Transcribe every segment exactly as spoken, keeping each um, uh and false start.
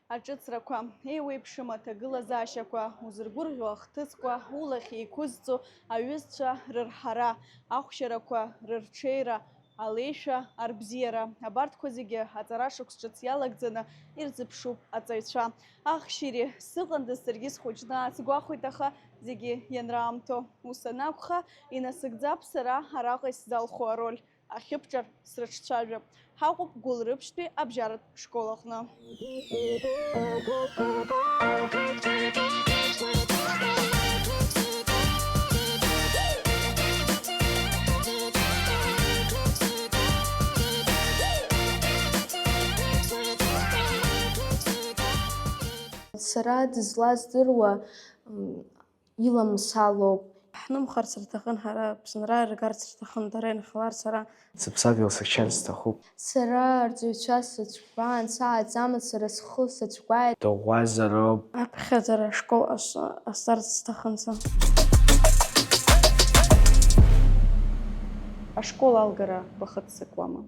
Аҿыцрақәа, еиуеиԥшым аҭагылазаашьақәа, узыргәырӷьо ахҭысқәа, улахь еиқәызҵо аҩызцәа рырҳара, ахәшьарақәа рырҽеира, алеишәа, арбзиара, абарҭқәа зегьы аҵара шықәс ҿыц иалагӡаны ирзыԥшуп аҵаҩцәа. Ахшьыри, сыҟандаз саргьы схәыҷны аасгәахәит, аха зегьы ианраамҭоу. Ус анакәха, инасыгӡап сара араҟа исзалху ароль. Ахьыԥҿар срыҿцәажәап. Ҳаҟоуп Гәылрыԥшьтәи абжьаратә школ аҟны. Сара дызлаздыруа, м, иламысалоуп. Ҳнымхарц рҭахын ҳара, Аԥсынра ргарц рҭахын, дара ирхаларц ара. Сыԥсадгьыл сыхьчарц сҭахуп. Сара арҵаҩцәа сыцәгәаан сааӡамызт, сара схы сацәгәааит. Дыӷәӷәазароуп. Аԥхьаӡара ашкол ас-, асарц сҭахын са. Ашкол алгара бахыццакуама?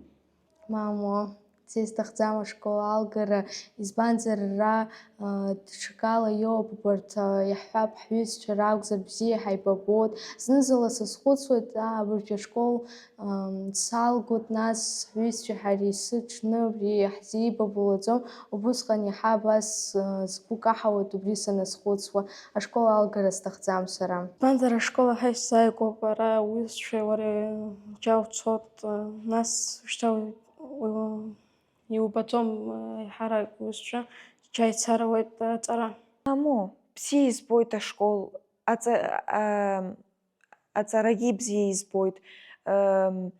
Мамоу, сара исҭахӡам ашкол алгара, избанзар, ара, а, даҽакала иоуп, убарҭ, а, иаҳҳәап, ҳҩызцәа ракәзар бзиа ҳаибабоит. Зны-зынла сазхәыцуеит, а, абыржәы ашкол, ам, салгоит, нас ҳҩызцәеи ҳареи сыҽны абри ҳзеибабылуаӡом, убысҟан иаҳа абас, а, сгәы каҳауеит убри саназхәыцуа. Ашкол алгара сҭахӡам сара. Избанзар, ашкол аҳа исзааигәоуп, ара уҩызцәеи уареи џьа уцот, нас шьҭа уи-, уи-, иубаӡом, еиҳарак уҩызцәа џьа ицарауеит аҵара. Мамоу, бзиа избоит ашкол, аҵа-, а, аҵарагьы бзиа избоит. Ам,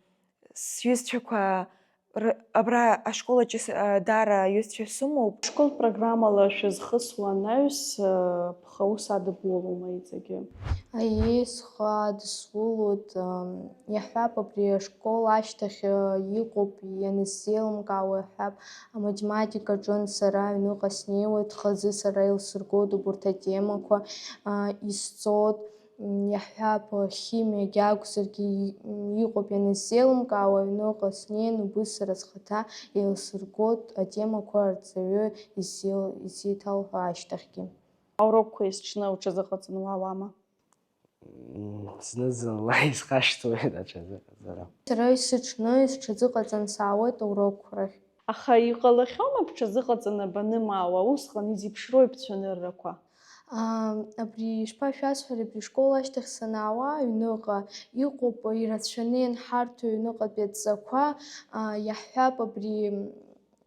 сҩызцәақәа Р-, абра ашкол аҿы с-, а, даара аҩызцәа сымоуп. Ашкол программала шәызхысуа анаҩс, а, бхы аус адыбулома иҵегьы? Аиеи, схы адысулоит, ам, иаҳҳәап, абри ашкол ашьҭахь, а, иҟоуп, ианысзеилымкаауа, иаҳҳәап, аматематика аҿынтә сара аҩныҟа снеиуеит, хазы сара илсыргоит убарҭ атемақәа, а, исҵоит. Иаҳҳәап, химиагьы акәзаргьы, иҟоуп, ианысзеилымкаауа аҩныҟа снеин, убыс сара схаҭа еилсыргоит атемақәа арҵаҩы иззеил-, иззеиҭалҳәо ашьҭахьгьы. Аурокқәа есыҽны уҽазыҟаҵаны уаауама? М, зны-зынла исхашҭуеит аҽазыҟаҵара. Сара есыҽны сҽазыҟаҵан саауеит аурокқәа рахь. Аха иҟалахьоума бҽазыҟаҵаны банымаауа, усҟан изеиԥшроуи бцәаныррақәа? Аа, абри ишԥашәасҳәари, абри ашкол ашьҭахь санаауа аҩныҟа иҟоуп, ирацәаны ианҳарҭо аҩныҟатәи адҵақәа, аа, иаҳҳәап, абри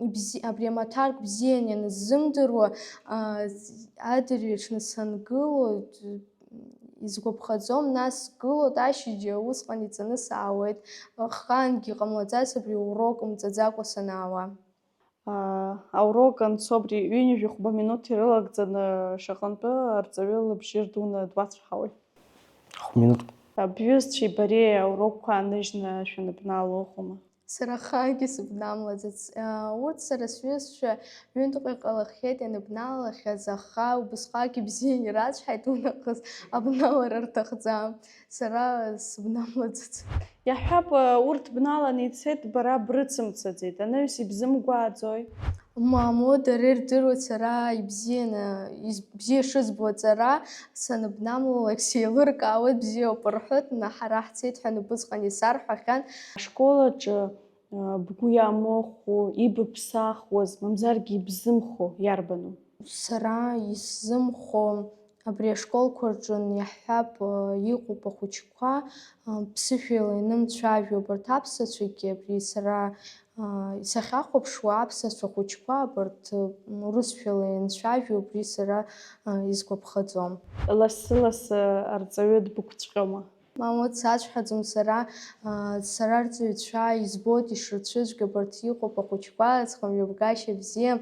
ибзи-, абри амаҭәарк бзиан ианысзымдыруа, аа, адырҩаҽны сангыло, изгәаԥхаӡом, нас сгылоит, ашьыжь усҟан иҵаны саауеит, ахаангьы ҟамлаӡац абри аурок мҵаӡакәа санаауа. Аа, аурок анцо абри ҩынҩажәи хәба минуҭ ирылагӡаны шаҟантәы арҵаҩы лыбжьы рдуны дуацәҳауеит? Хә-, минуҭ. Бҩызцәеи бареи аурокқәа ааныжьны шәаныбнаало ыҟоума? Сара ахаангьы сыбнамлаӡац. Аа, урҭ сара сҩызцәа ҩынтәҟа иҟалахьеит ианыбналалахьаз, аха убысҟак ибзиан ирацәҳаит, уи нахыс абналара рҭахӡам. Сара сыбнамлаӡац. Иаҳҳәап, урҭ бналаны ицеит, бара брыцымцаӡеит, анаҩс ибзымгәааӡои? Мамоу, дара ирдыруеит сара ибзианы, из-, бзиа шызбо аҵара, саныбнамлалак сеилыркаауеит, бзиоуп рҳәоит, ҳара ҳцеит ҳәа убысҟан исарҳәахьан. Ашкол аҿы, а, бгәы иамыхәо, ибыԥсахуаз, мамзаргьы ибзымхо иарбану? Сара исзымхо абри ашколқәа рҿы иаҳҳәап, иҟоуп ахәыҷқәа, ԥсышәала ианымцәажәо, абарҭ аԥсацәагьы, абри сара исахьахәаԥшуа аԥсацәа хәыҷқәа, абарҭ урысшәала ианцәажәо, убри сара изгәаԥхаӡом. Лассы-лассы арҵаҩы дбықәҵәҟьома? Мамоу, дсацәҳаӡом сара, аа, сара арҵаҩцәа избоит ишрыцәыӡәӡәо, абарҭ иҟоуп ахәыҷқәа, зхымҩаԥгашьа бзиам,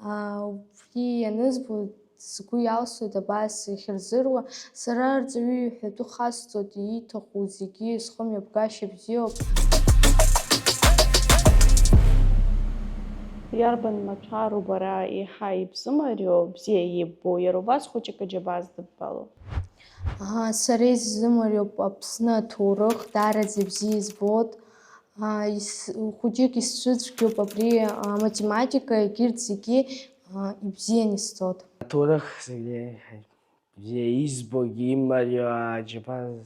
аа, убри ианызбо, сгәы иалсуеит абас иахьырзыруа, сара арҵаҩы иҳәатәы хасҵоит, ииҭаху зегьы зхымҩаԥгашьа бзиоуп. Иарбан маҭәару бара еиҳа ибзымариоу, бзиа иббо, иара убас хәыҷык аџьабаа здыббало? Ага, сара исзымариоуп Аԥсны аҭоурых, даараӡа ибзиа избоит. Ага, ис- хәыҷык исцәыцәгьоуп абри аматематика, егьырҭ зегьы ага, ибзиан исҵоит. Аҭоурых зегьы бзиа избогьы имариоу аџьабаа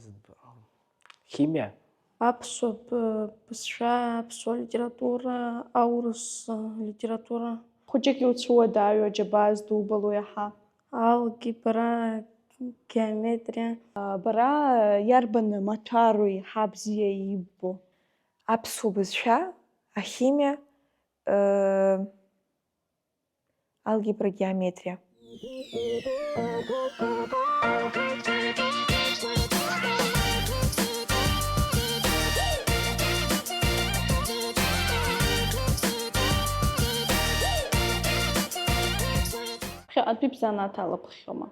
химиа? Аԥсуа бызшәа, аԥсуа литература, аурыс литература. Хәыҷык иуцәуадаҩу аџьабаа здубало иаҳа? Алгебра, геометриа. Бара иарбан маҭәару еиҳа бзиа иббо? Аԥсуа бызшәа, ахимиа, алгебра, геометриа. Ԥхьаҟатәи бзанааҭ алабххьоума?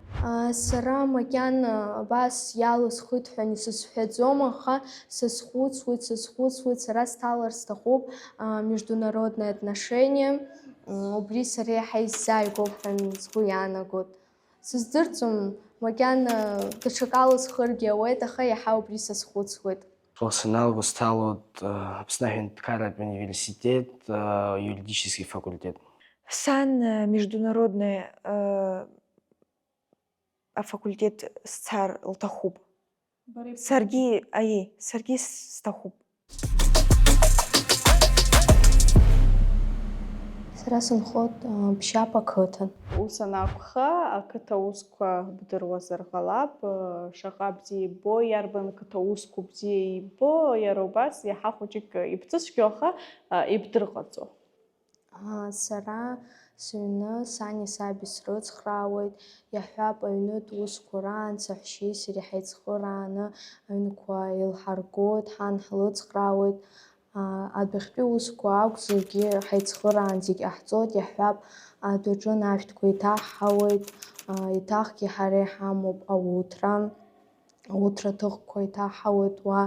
Сара макьана абас иалысхит ҳәа исызҳәаӡом, аха сазхәыцуеит, сазхәыцуеит, сара сҭалар сҭахуп международные отношения, убри сара иаҳа исзааигәоуп ҳәа сгәы иаанагоит. Сыздырӡом, макьана даҽакала схыргьы ауеит, аха иаҳа убри сазхәыцуеит. Школ саналго сҭалоит Аԥсны аҳәынҭқарратә университет, юридический факультет. Сан международный афакультет сцар лҭахуп. Саргьы, аиеи, саргьы сҭахуп. Сара сынхоит Ԥшьаԥ ақыҭан. Ус анакәха, ақыҭа усқәа бдыруазар ҟалап, шаҟа бзиа иббо, иарбан қыҭа усқәоу бзиа иббо, иара убас иаҳа хәыҷык ибцәыцәгьоу, аха ибдырҟаҵо. Сара сыҩны сани саби срыцхраауеит, иаҳҳәап, аҩнытә усқәа раан саҳәшьеи сареи ҳаицхырааны аҩнқәа еилҳаргоит, ҳан ҳлыцхраауеит. Адәахьтәи усқәа акәзаргьы ҳаицхыраан зегь ҟаҳҵоит, иаҳҳәап, адәаҿы ашәҭқәа еиҭаҳҳауеит, еиҭахгьы ҳара иҳамоуп ауҭра. Ауҭра ҭыхқәа иҭаҳауеит уа,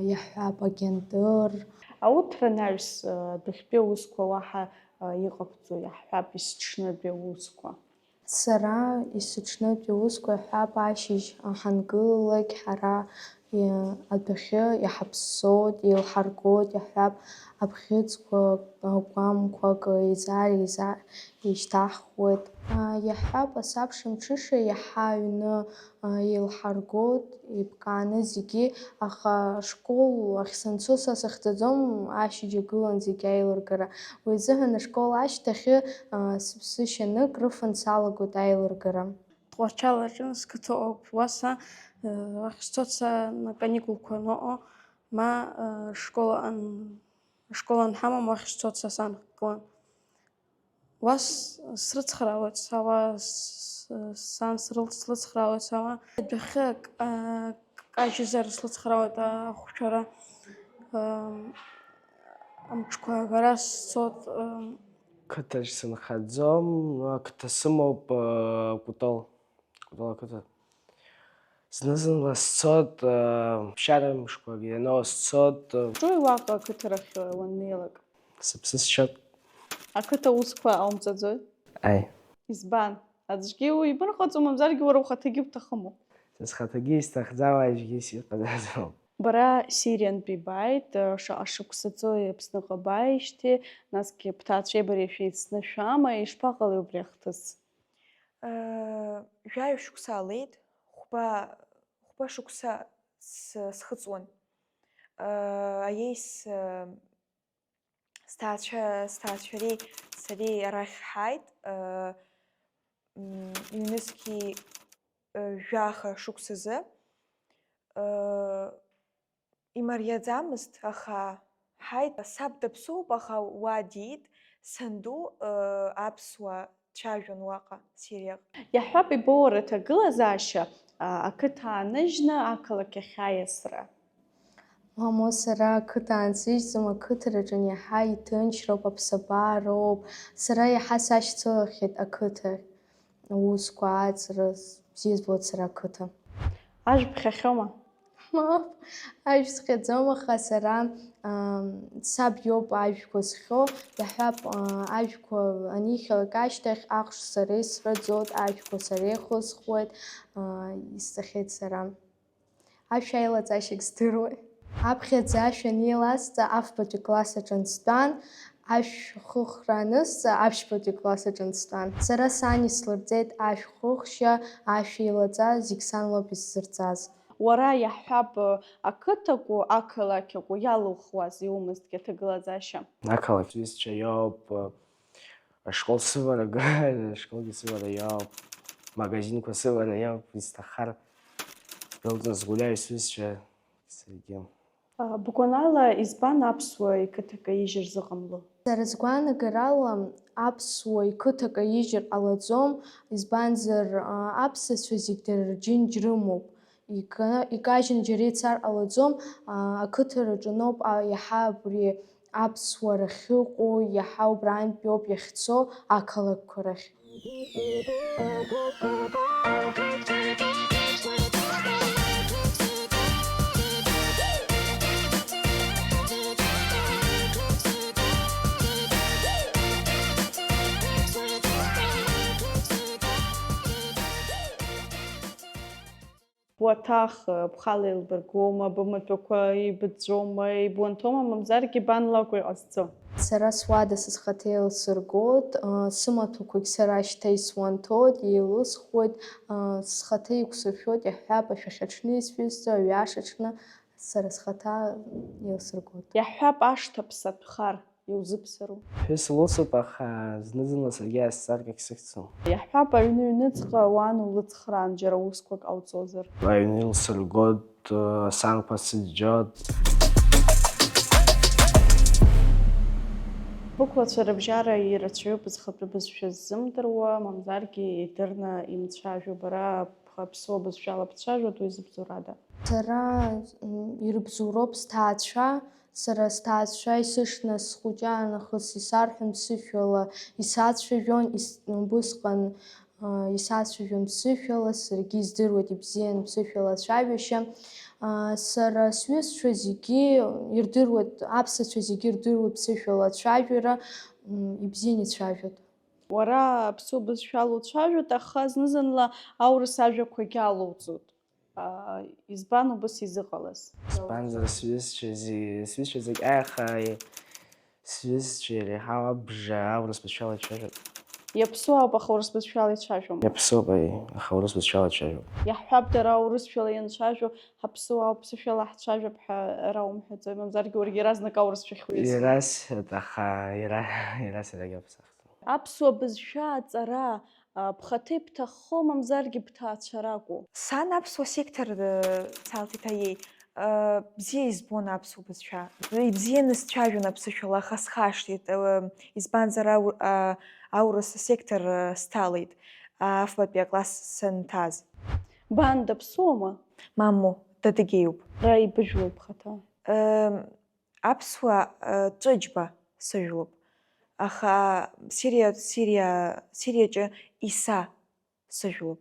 иаҳҳәап, агьантыр. Ауҭра анаҩс, адәахьтәи аусқәа уаҳа иҟабҵо, иаҳҳәап, есыҽнытәи аусқәа. Сара есыҽнытәи аусқәа, иаҳҳәап, ашьыжь ҳангылалак, ҳара адәахьы иҳаԥссоит, еилҳаргоит, иаҳҳәап, абӷьыцқәа гәамқәак еизар-еизар еишьҭаҳхуеит. Иаҳҳәап, асабша мҽыша иаҳа аҩны еилҳаргоит, еиԥкааны зегьы, аха ашкол ахь санцо са сахьӡаӡом, ашьыжь агылан зегь аилыргара. Уи азыҳәан ашкол ашьҭахьы сыԥсышьанык рыфан салагоит аилыргара. Тҟәарчалаҿы сқыҭа ыҟоуп, уа са уахь сцоит, са аканикулқәа аныҟоу, ма школ ан-, ашкол анҳамам, уахь сцоит са сан кылан. Уа срыцхраауеит, са уа сан срылцхраауеит, са уа адәахьы кажьызар слыцхраауеит ахәшәара, амҿқәа агара сцот. Қыҭаҿ сынхаӡом, ақыҭа сымоуп Кәтол, Кәтол ақыҭа. Зны-зынла сцот, ԥшьара мшқәак ианоу сцот. Ҿуи уаҟа ақыҭарахь уаннеилак? Сыԥсы сшьот. Ақыҭа усқәа аумҵаӡои? Аи. Избан? Аӡәгьы уибырҟаҵо, мамзаргьы уара ухаҭагьы бҭахыму? Са схаҭагьы исҭахӡам, аӡәгьы сиҟаҵаӡом. Бара Сириантәи бааит, шаҟа шықәса ҵуеи Аԥсныҟа бааижьҭеи, насгьы бҭаацәеи бареи шәеицны шәаама, ишԥаҟалеи убри ахҭыс? Жәаҩа шықәса ҟалеит, хәба, хәба шықәса схыҵуан. Аиеи, сҭаацәа, сҭаацәареи сареи арахь ҳааит, ҩнызқьи жәаха шықәсазы. Имариаӡамызт, аха ҳаит, саб даԥсоуп, аха уа диит, санду аԥсуа дцәажәон уаҟа, Сириаҟа. Иаҳҳәап, ибоур аҭагылазаашьа, ақыҭа ааныжьны ақалақь ахь аиасра. Мамоу, сара ақыҭа аансыжьӡом, ақыҭараҿы иаҳа иҭынчроуп, аԥсабароуп. Сара иаҳа сашьцылахьеит ақыҭахь. Аусқәа ааҵра бзиа збоит сара ақыҭа. Ажә ԥхьахьоума? Мап, ажә схьаӡом, аха сара, аа, саб иоуп ажәқәа зхьоу, иаҳҳәап, аа, ажәқәа анихьалак ашьҭахь ахш сара исраӡоит, ажәқәа сара ихысхуеит, аа, исҵахьеит сара. Ашәа аилаҵашьагь здыруеит. Аԥхьаӡа ашәа анеиласҵа, афбатәи класс аҿы стәан, ашә хыхра анысҵа, аԥшьбатәи класс аҿы стәан. Сара сан ислырҵеит ашә хыхшьа, ашә еилаҵа, зегь сан лоуп исзырҵаз. Уара, иаҳҳәап, ақыҭаку, ақалақьаку иалухуаз иумазҭгьы аҭагылазаашьа? Ақалақь сҩызцәа иоуп, ашкол сыварагы, ашколгьы сывара иоуп, магазинқәа сывара иоуп, исҭаххар, сдәылҵны сгәляҩ сҩызцәа саргьы. Бгәанала, избан аԥсуа иқыҭа каижьыр зыҟамло? Сара сгәаанагарала, аԥсуа иқыҭа каижьыр ҟалаӡом, избанзар, а, аԥсацәа зегь дара рџьынџь рымоуп. Ика-, икажьын џьара ицар ҟалаӡом, а, ақыҭа рҿаноуп, а, иаҳа абри аԥсуара ахьыҟоу, иаҳа убрантәи ауп иахьцо ақалақьқәа рахь. Уаҭах, бхала еилбыргома, бымаҭәақәа еибыӡәӡәома, еибуанҭома, мамзаргьы бан лакәу иҟазҵо? Сара суада са схаҭа еилсыргоит, сымаҭәақәагь сара шьҭа исуанҭоит, еилысхуеит, схаҭа иқәсыршәоит, иаҳҳәап, ашәахьаҽны исҩызцәа, аҩашаҽны сара схаҭа еилсыргоит. Иаҳҳәап, ашҭа ԥсатәхар. Иузыԥсару? Ԥҳәыс лусуп, аха зны-зынла саргьы аасцаргьы сыхьӡом. Иаҳҳәап, аҩны ҩныҵҟа уан улыцхраан, џьара усқәак ҟауҵозар? Аҩны илсыргоит, асанқәа сыџьџьоит. Бықәлацәа рыбжьара ирацәаҩуп зхатәы бызшәа ззымдыруа, мамзаргьы идырны имцәажәо. Бара аԥсуа бызшәала бцәажәоит, уи зыбзоурада? Сара, м, ирыбзоуроуп сҭаацәа. Сара сҭаацәа исышьҭны схәыҷаанахыс исарҳәон ԥсышәала исацәажәон, ис-, убысҟан, а, исацәажәон ԥсышәала, саргьы издыруеит ибзиан ԥсышәала ацәажәашьа. А, сара сҩызцәа зегьы ирдыруеит, аԥсацәа зегьы ирдыруеит ԥсышәала ацәажәара, м, ибзиан ицәажәоит. Уара аԥсуа бызшәала уцәажәоит, аха зны-зынла аурыс ажәақәагьы алоуҵоит. Аа, избан убыс изыҟалаз? Избанзар, сҩызцәа зи-, сҩызцәа зегь, аиаха, сҩызцәа иреиҳау абжа аурыс бызшәала ицәажәоит. Иаԥсуа ауп, аха урыс бызшәала ицәажәом. Иаԥсуп, аи, аха урыс бызшәала ицәажәом. Иаҳҳәап, дара урысшәала ианцәажәо, ҳаԥсуаа ауп, ԥсышәала ҳцәажәап ҳәа ара умҳәаӡои, мамзаргьы уаргьы иаразнак аурысшәахь уиасуеит. Ирасҳәоит, аха ира-, ирасҳәарагьы аԥсахӡом. Аԥсуа бызшәа аҵара, а, бхаҭа ибҭаххо, мамзаргьы бҭаацәа ракәу? Сан аԥсуа сектор, э, салҭеит, аиеи, э, бзиа избон аԥсуа бызшәа. Ибзианы сцәажәон аԥсышәала, аха схашҭит, э, избанзар, ау-, а, аурыс асектор, э, сҭалеит, а, афбатәи акласс санҭаз. Бан даԥсуама? Мамоу, Дадыгеиуп. Ара ибыжәлоу бхаҭа? Э, Аԥсуа, э, Ҵәыџьба сыжәлоуп, аха Сириа, Сириа, Сириаҿы Иса сыжәлоуп.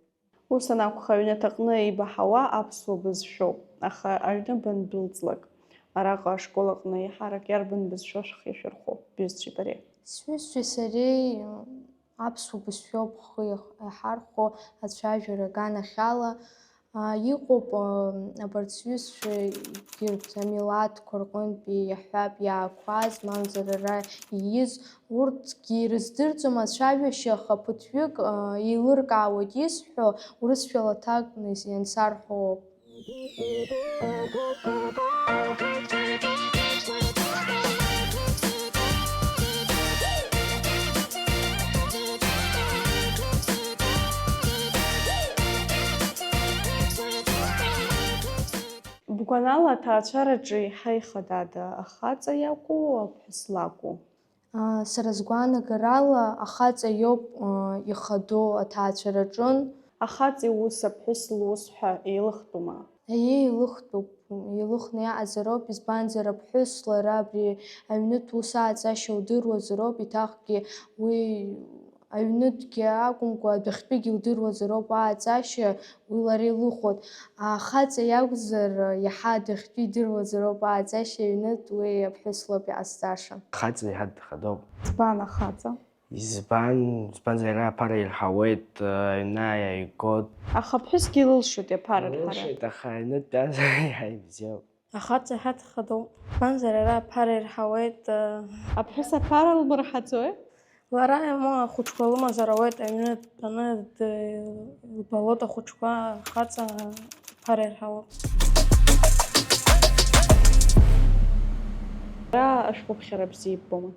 Ус анакәха, аҩнаҭаҟны ибаҳауа аԥсуа бызшәоуп, аха аҩны бандәылҵлак, араҟа ашкол аҟны еиҳарак иарбан бызшәоу шәхы иашәырхәо, бҩызцәеи бареи? Сҩызцәеи сареи аԥсуа бызшәоуп ҳхы иах-, иаҳархәо ацәажәара аганахьала. Аа, иҟоуп, аа, абарҭ сҩызцәа егьырҭ амилаҭқәа рҟынтәи иаҳҳәап иаақәаз, мамзар ара ииз, урҭгьы ирыздырӡом ацәажәашьа, аха ԥыҭҩык, аа, еилыркаауеит исҳәо, урысшәала аҭак иансарҳәо ауп. Бгәанала, аҭаацәараҿы еиҳа ихадада, ахаҵа иакәу, аԥҳәыс лакәу? Аа, сара сгәаанагарала, ахаҵа иоуп, аа, ихадоу аҭаацәараҿын. Ахаҵа иус, аԥҳәыс лус ҳәа еилыхтәума? Аиеи, еилыхтәуп, еилыхны иаҟазароуп, избанзар, аԥҳәыс лара абри аҩнытә ус ааҵашьа лдыруазароуп, еиҭахгьы уи Аҩнытәгьы акәымкәа, адәахьтәигьы лдыруазароуп ааҵашьа, уи лара илыхәоит. Ахаҵа иакәзар, иаҳа адәахьтәи идыруазароуп ааҵашьа, аҩнытә уи аԥҳәыс лоуп иҟазҵаша. Ахаҵа иаҳа дхадоуп. Избан ахаҵа? Избан, избанзар иара аԥара ирҳауеит, аҩны ааигоит. Аха аԥҳәысгьы илылшоит иаԥара рҳара. Илылшоит, аха аҩнытәи азар иаҳа ибзиоуп. Ахаҵа иаҳа дхадоуп. Избанзар, иара аԥара ирҳауеит. Аԥҳәыс аԥара лмырҳаӡои? Лара иамоу ахәыҷқәа лымазар ауеит, аҩны дтәаны д-, илбалоит ахәыҷқәа, ахаҵа аԥара ирҳауеит. Ара ашәҟәыԥхьара бзиа иббома?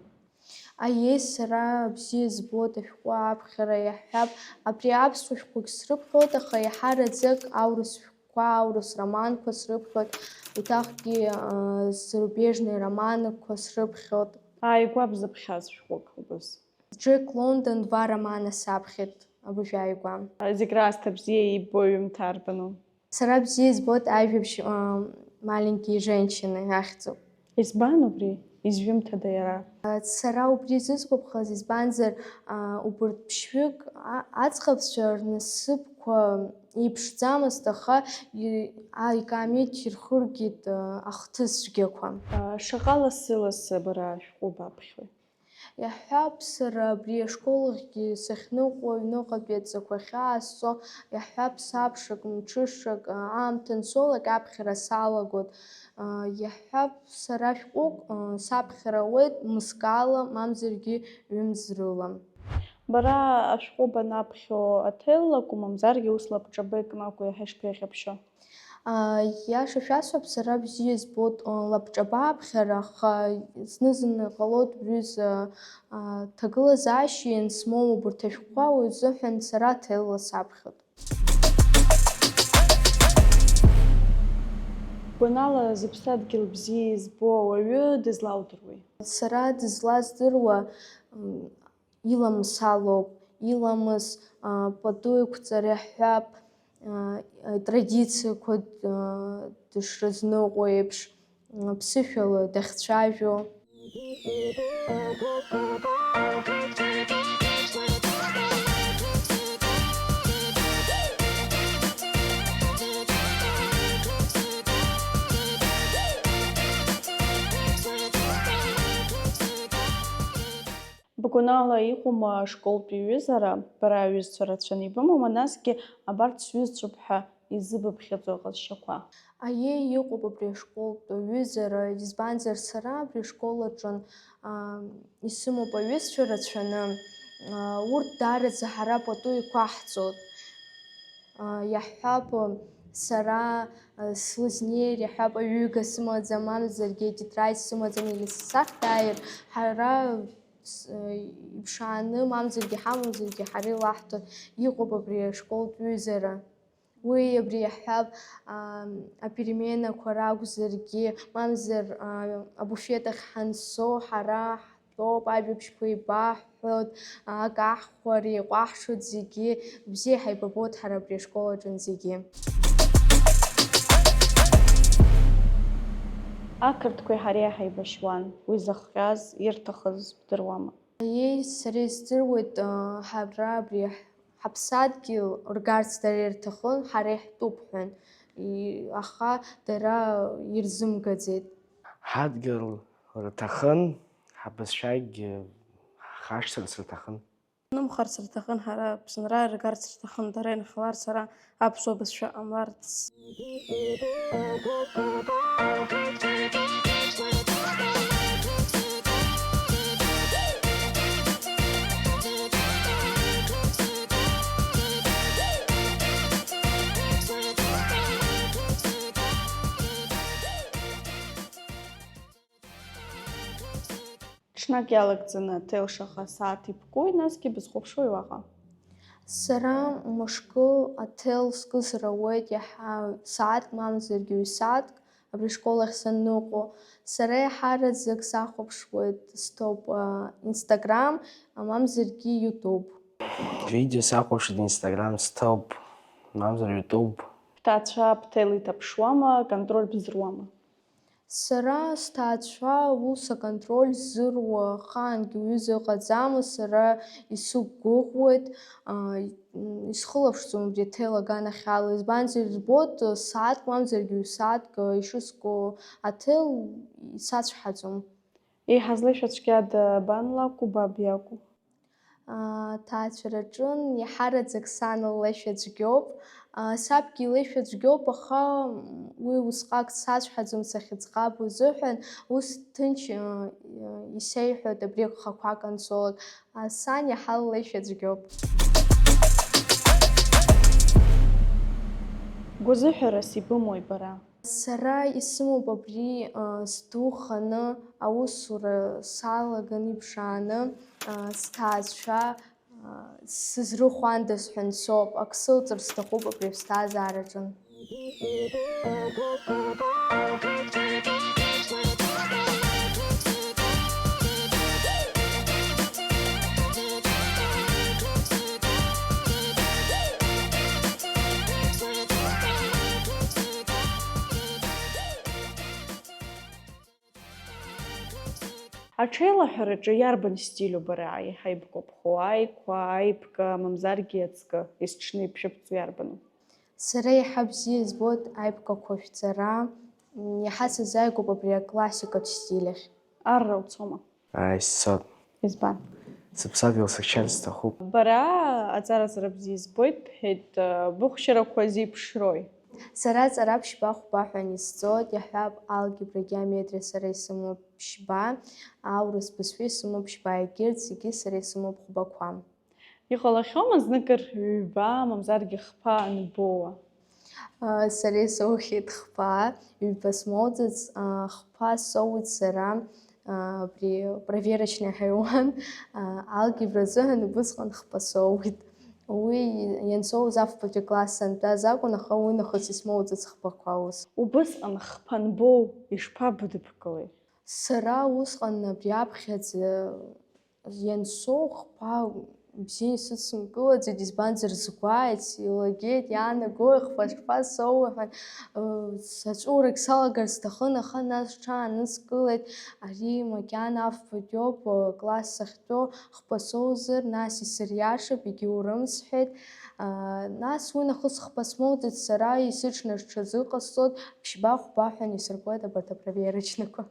Аиеи, сара бзиа збоит ашәҟәы аԥхьара, иаҳҳәап, абри аԥсуа шәҟәқәагь срыԥхьоит, аха иаҳараӡак аурыс шәҟәқәа, аурыс романқәа срыԥхьоит, еиҭахгьы, а, зарубежный романқәа срыԥхьоит. Ааигәа бзыԥхьаз шәҟәык убыс? Джек Лондон два романа саԥхьеит абыржә ааигәа. Зегь раасҭа бзиа иббо ҩымҭа арбану? Сара бзиа избоит ажәабжь, а, «Маленькие женщины» ахьӡуп. Избан убри? Изҩымҭада иара? Сара убри зысгәаԥхаз, избанзар, а, убырҭ ԥшьҩык, а, аӡӷабцәа рнасыԥқәа еиԥшӡамызт, аха и-, а, икаамеҭ ирхыргеит, а, ахҭыс цәгьақәа. А, шаҟа лассы-лассы бара шәҟәы баԥхьои? Иаҳҳәап, сара абри ашкол ахьгьы сахьныҟәо, аҩныҟатәи адҵақәа ахьаасҵо, иаҳҳәап, сабшак, мҽышак, аамҭа анцалак аԥхьара салагоит. Иаҳҳәап, сара шәҟәык саԥхьар ауеит мызкала, мамзаргьы ҩымз рыла. Бара ашәҟәы банаԥхьо аҭел лакәу, мамзаргьы ус лабҿаба икны акәу, иаҳа ишԥеиӷьаԥшьо? Иаша шәасҳәап, сара бзиа збоит лабҿаба аԥхьара, аха зны-зынла иҟалоит, рҩыза, ҭагылазаашьа иансмоу убарҭ ашәҟәқәа уи азыҳәан сара аҭел ласаԥхьоит. Гәанала, зыԥсадгьыл бзиа избо ауаҩы дызлаудыруеи? Сара дызлаздыруа, м, иламыс алоуп, иламыс, а, пату иқәҵара иаҳҳәап, а, атрадициақәа, а, дышрызныҟәо еиԥш, м, ԥсышәала дахьцәажәо. Бгәанала, иҟоума ашколтә ҩызара, бара аҩызцәа рацәаны ибымоума, насгьы абарҭ сҩызцәоуп ҳәа изыбыԥхьаӡо ҟазшьақәа? Аиеи, иҟоуп абри ашколтә ҩызара, избанзар, сара абри ашкол аҿы, аа, исымоуп аҩызцәа рацәаны, аа, урҭ даараӡа ҳара пату иқәаҳҵоит. Аа, иаҳҳәап, сара, аа, слызнеир, иаҳҳәап, аҩыга сымаӡам, мамзаргьы атетрадь сымаӡам, или сахь дааир, ҳара с-, иԥшааны, мамзаргьы ҳамамзаргьы ҳара илаҳҭо иҟоуп абри ашколтә ҩызара. Уи абри иаҳҳәап, аа, апеременақәа ракәзаргьы, мамзар, аа, абуфет ахь ҳанцо, ҳара ҳтәоуп, ажәабжьқәа еибаҳҳәоит, акаҳхәара еиҟәаҳшоит зегьы, бзиа ҳаибабоит ҳара абри ашкол аҿы зегьы. Ақырҭқәеи ҳареи ҳаибашьуан, уи зыхҟьаз, ирҭахыз бдыруама? Аиеи, сара издыруеит, ҳара абри ҳаԥсадгьыл ргарц дара ирҭахын, ҳара иаҳтәуп ҳәан, и-, аха дара ирзымгаӡеит. Ҳадгьыл рҭахын, ҳабызшәагь ҳхашҭырц рҭахын. Нымхарц рҭахын, ҳара Аԥсынра иргарц рҭахын, дара инхаларц, ара аԥсуа бызшәа ҟамларц. Ҽнак иалагӡаны аҭел шаха сааҭ ибгои, насгьы бызхәаԥшуеи уаҟа? Сара мышкы аҭел скызар ауеит, иаҳа сааҭк мамзаргьы ҩ-сааҭк абри ашкол ахь санныҟәо. Сара еиҳараӡак сахәаԥшуеит стопа Instagram, мамзаргьы YouTube. Видео сахәаԥшуеит Instagram, стопа, мамзар YouTube. Бҭаацәа бҭел иҭаԥшуама, аконтроль бзыруама? Сара сҭаацәа ус аконтроль ззыруа ахаангьы уҩыза ыҟаӡамызт, сара исықәгәыӷуеит, аа, м, исхылаԥшӡом убри аҭел аганахьала, избанзар, избоит, сааҭк мамзаргьы ҩ-сааҭк ишыску аҭел исацәҳаӡом. Еиҳа злеишәа цәгьада бан лакәу, баб иакәу? Аҭаацәараҿы иаҳараӡак сан ллеишәа цәгьоуп. Сабгьы илеишәа цәгьоуп, аха уи усҟак дсацәҳаӡом, сахьыӡӷаб узыҳәан, ус ҭынч исеиҳәоит абри агхақәа ансолак. Сан иаҳа ллеишәа цәгьоуп. Гәазыҳәарас ибымои бара? Сара исымоуп абри, а, сдуханы, аусура салаган иԥшааны, а, сҭаацәа, а, сызрыхәандаз ҳәа ансоуп, ак сылҵыр сҭахуп абри аԥсҭазаараҿы. Аҽеилаҳәараҿы иарбан стилю бара еиҳа ибгәаԥхо, аиқәа, аиԥка, мамзаргьы аҵкы, есҽны ибшәыԥҵәо иарбану? Сара еиҳа бзиа избоит аиԥкақәа шәҵара, иаҳа сазааигәоуп абри аклассикатә стиль ахь. Арра уцома? Ааи, сцоит. Избан? Сыԥсадгьыл сыхьчарц сҭахуп. Бара аҵара-ҵара бзиа избоит, бҳәеит, быхәшьарақәа зеиԥшрои? Сара ҵара ԥшьба-хәба ҳәа исҵоит, иаҳҳәап, алгебра, геометриа сара исымоуп ԥшьба, аурыс бызшәа исымоуп ԥшьба, егьырҭ зегьы сара исымоуп хәбақәа. Иҟалахьоума зныкыр ҩба, мамзаргьы хԥа анбоуа? Сара исоухьеит хԥа, ҩба смоуӡац, хԥа соуит сара, абри проверочный аҳаиуан, алгебра азыҳәан убысҟан хԥа соуит. Уи иансоуз афбатәи класс сантәаз акәын, аха уи нахыс исмоуӡац хԥақәа ус. Убысҟан хԥа анбоу, ишԥабыдыбкылеи? Сара усҟан абри аԥхьаӡа иансоу хԥа бзиа исыдсымкылаӡеит, избанзар, сгәы ааит, сеилагеит, иаанагои хԥа шԥасоуи ҳәа, саҵәуарак салагар сҭахын, аха нас сҽааныскылеит, ари макьана афбатәоуп, класс сахьтәоу хԥа соузар, нас исыриашап, егьаурым сҳәеит. Нас уи нахыс хԥа смоуӡеит, сара исыҽны сҽазыҟасҵоит, ԥшьба-хәба ҳәа исыркуеит абарҭ апроверочнақәа.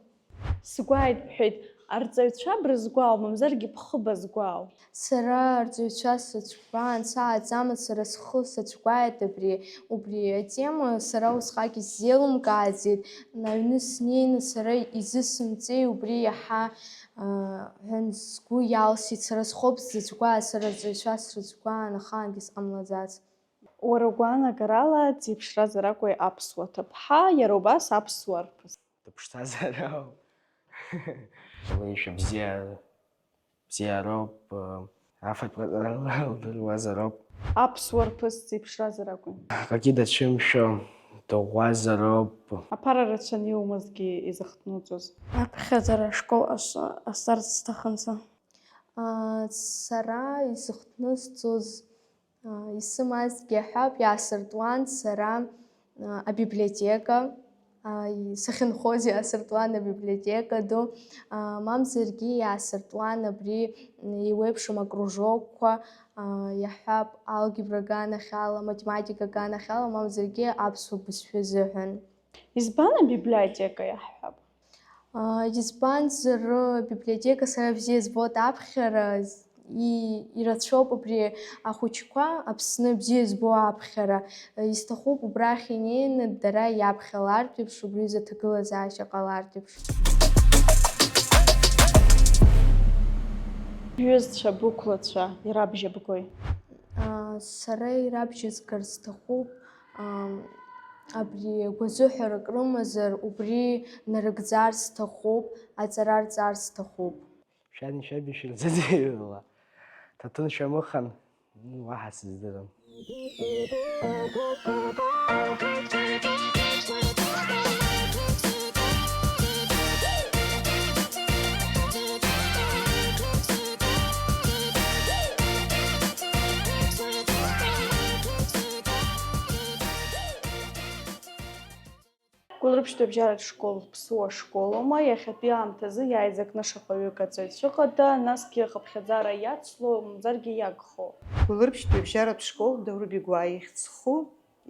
Сгәы ааит, бҳәеит, арҵаҩцәа брызгәаау, мамзаргьы бхы базгәаау? Сара арҵаҩцәа сацәгәаан, сааӡамызт, сара схы сацәгәааит абри, убри атема сара усҟак исзеилымкааӡеит, аҩны снеины сара изысымҵеи убри иаҳа, аа, ҳәа сгәы иалсит, сара схоуп сзыцәгәаа, сара арҵаҩцәа срыцәгәаан ахаангьы сҟамлаӡац. Уара угәаанагарала, дзеиԥшразар акәи аԥсуа ҭыԥҳа, иара убас аԥсуа арԥыс? Дыԥшӡазар ауп. Леишәа бзиа, бзиароуп, афатә ҟаҵарала лдыруазароуп. Аԥсуа рԥыс дзеиԥшразар акәын. Акгьы дацәымшәо дыӷәӷәазароуп. Аԥара рацәаны иумазгьы изыхҭнуҵоз. Аԥхьаӡара ашкол ҟаҵарц сҭахын са. Сара изыхҭнысҵоз Исымазгьы ҳәап, иаасыртуан сара абиблиотека, сахьынхоз иаасыртуан абиблиотека ду, мамзаргьы иаасыртуан абри еиуеиԥшым акружокқәа, иаҳҳәап, алгебра аганахьала, математика аганахьала, мамзаргьы аԥсуа бызшәа азыҳәан. Избан абиблиотека иаҳҳәап? Аа, избанзар, абиблиотека сара бзиа избоит аԥхьара, и-, ирацәоуп абри ахәыҷқәа Аԥсны бзиа избо аԥхьара. Исҭахуп убрахь инеины дара иаԥхьалартә еиԥш, убри рзы аҭагылазаашьа ҟалартә еиԥш. Бҩызцәа, бықәлацәа ирабжьабгои? Аа, сара ирабжьызгарц сҭахуп. Ам, абри агәазыҳәарак рымазар, убри нарыгӡарц сҭахуп, аҵара рҵарц сҭахуп. Шәани шәаби шәырзыӡырҩуа, ҭаҭын шәамыхан, уаҳа сыздырам. Гәылрыԥшьтәи абжьаратә школ ԥсуа школума, иахьатәи аамҭазы иааиз акнышаԥаҩык аҵаҩцәа ыҟада, насгьы ахыԥхьаӡара иацло, мамзаргьы иагхо? Гәылрыԥшьтәи абжьаратә школ Даур Бигәаа ихьӡ зху,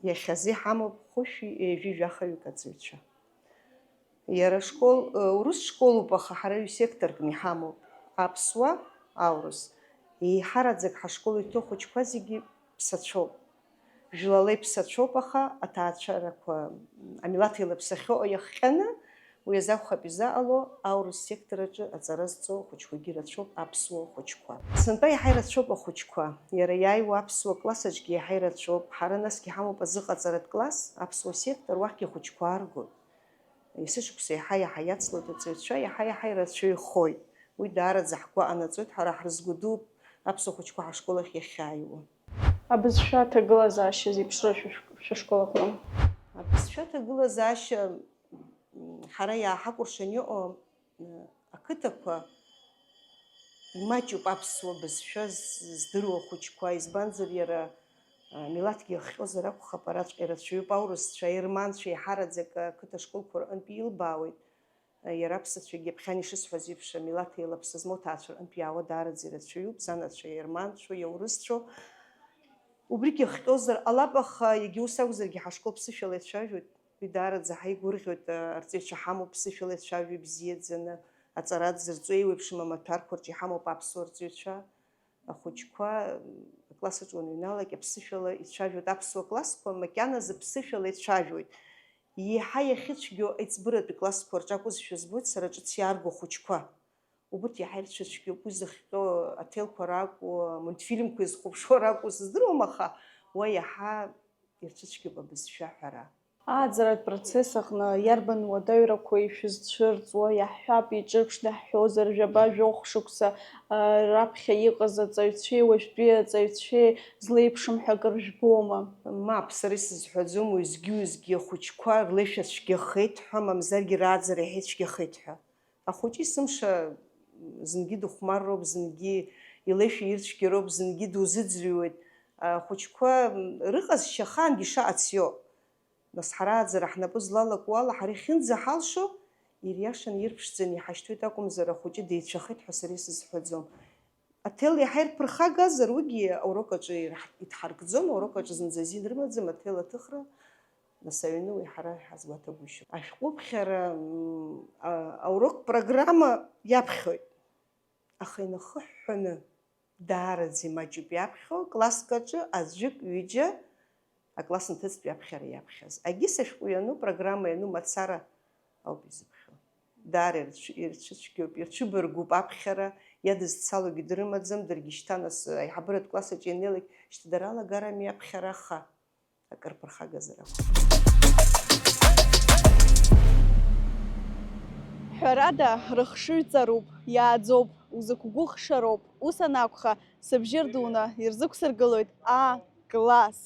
иахьазы иҳамоуп хәышәи ҩажәи жәахаҩык аҵаҩцәа. Иара ашкол, э, урыс школуп, аха ҳара ҩ-секторкны иҳамоуп, аԥсуа, аурыс. Еиҳараӡак ҳашкол иҭоу ахәыҷқәа зегьы ԥсацәоуп. Жәлала иԥсацәоуп, аха аҭаацәарақәа, амилаҭ еилаԥсахьоу иахҟьаны, уи азы акәхап изаҟало, аурыс сектор аҿы аҵара зҵоу ахәыҷқәагьы рацәоуп, аԥсуа хәыҷқәа. Сынтәа иаҳа ирацәоуп ахәыҷқәа, иара иааиуа аԥсуа класс аҿгьы иаҳа ирацәоуп, ҳара насгьы ҳамоуп азыҟаҵаратә класс, аԥсуа сектор, уахьгьы ахәыҷқәа ааргоит. Есышықәса иаҳа-иаҳа иацлоит аҵаҩцәа, иаҳа-иаҳа ирацәаҩхоит. Уи даараӡа ҳгәы анаҵоит, ҳара ҳрызгәыдууп аԥсуа хәыҷқәа ҳашкол ахь иахьааиуа. Абызшәа аҭагылазаашьа зеиԥшроу шәышәк-, шәышкол аҟны? Абызшәа аҭагылазаашьа, м, ҳара иааҳакәыршан иҟоу, м, ақыҭақәа имаҷуп аԥсуа бызшәа з-, здыруа ахәыҷқәа, избанзар, иара, а, милаҭгьы иахҟьозар акәхап, араҵәҟьа ирацәаҩуп аурысцәа, аерманцәа, еиҳараӡак ақыҭа школқәа рҟынтәи илбаауеит. Иара аԥсацәагьы, ԥхьан ишысҳәаз еиԥш, амилаҭ еилаԥса змоу аҭаацәа рҟынтә иаауа даараӡа ирацәаҩуп, занацәа, иерманцәоу, иаурысцәоу. Убригьы иахҟьозар ҟалап, аха егьа ус акәзаргьы ҳашкол ԥсышәала ицәажәоит. Уи даараӡа ҳаигәырӷьоит, арҵаҩцәа ҳамоуп ԥсышәала ицәажәо ибзиаӡаны, аҵара дзырҵо еиуеиԥшым амаҭәарқәа рҿы иҳамоуп аԥсуа рҵаҩцәа. Ахәыҷқәа, акласс аҿы уаныҩналак, аԥсышәала ицәажәоит аԥсуа классқәа, макьаназы ԥсышәала ицәажәоит. Еиҳа иахьыцәгьоу аиҵбыратәи классқәа рҿы акәызшәа збоит сара ҿыц иаарго ахәыҷқәа. Убырҭ иаҳа ирцәыцәгьоуп, уи зыхҟьо аҭелқәа ракәу, амультфильмқәа изхәаԥшуа ракәу сыздыруам, аха уа иаҳа ирцәыцәгьоуп абызшәа аҳәара. Ааӡаратә процесс аҟны иарбан уадаҩрақәеи шәызцәырҵуа? Иаҳҳәап, иҿырԥшны ҳҳәозар, жәаба-жәохә шықәса, а, раԥхьа иҟаз аҵаҩцәеи уажәтәи аҵаҩцәеи злеиԥшым ҳәа акыр жәбома? Мап, сара исызҳәаӡом уеизгьы-уеизгьы ахәыҷқәа рлеишәа цәгьахеит ҳәа, мамзаргьы рааӡара иаҳа ицәгьахеит ҳәа. Ахәыҷы есымша зынгьы дыхәмарроуп, зынгьы илеишәа ирцәгьароуп, зынгьы дузыӡырҩуеит. Ахәыҷқәа рыҟазшьа ахаангьы ишаҟац иоуп. Нас ҳара аӡара ҳнапы злалаку ала, ҳара ихьынӡаҳалшо, ириашаны, ирԥшӡаны иҳашьҭуеит акәымзар, ахәыҷы деицәахеит ҳәа сара исызҳәаӡом. Аҭел иаҳа ирԥырхагазар, уигьы аурок аҿы ираҳ-, идҳаркӡом, аурок аҿы зынӡа азин рымаӡам аҭел аҭыхра, нас аҩны уи ҳара иҳазгәаҭагәышьоуп. Ашәҟәыԥхьара, м, а-, аурок программа иаԥхьоит. Аха инахыҳәҳәаны, даараӡа имаҷуп иаԥхьо, класск аҿы аӡәык, ҩыџьа акласс нҭыҵтә иаԥхьара иаԥхьаз. Агьыс ашәҟәы иану, программа иану мацара ауп изыԥхьо. Даара ирцәы-, ирцәыцәгьоуп, ирцәыбаргәуп аԥхьара, иадызцалогьы дрымаӡам, даргьы шьҭа нас аиҳабыратә класс аҿы ианнеилак, шьҭа дара алагарами аԥхьара, аха акыр ԥырхагазар акәхап. Ҳәарада, рыхшыҩ ҵаруп, иааӡоуп, узықәгәыӷшароуп, ус анакәха, сыбжьы рдуны ирзықәсыргылоит А-класс.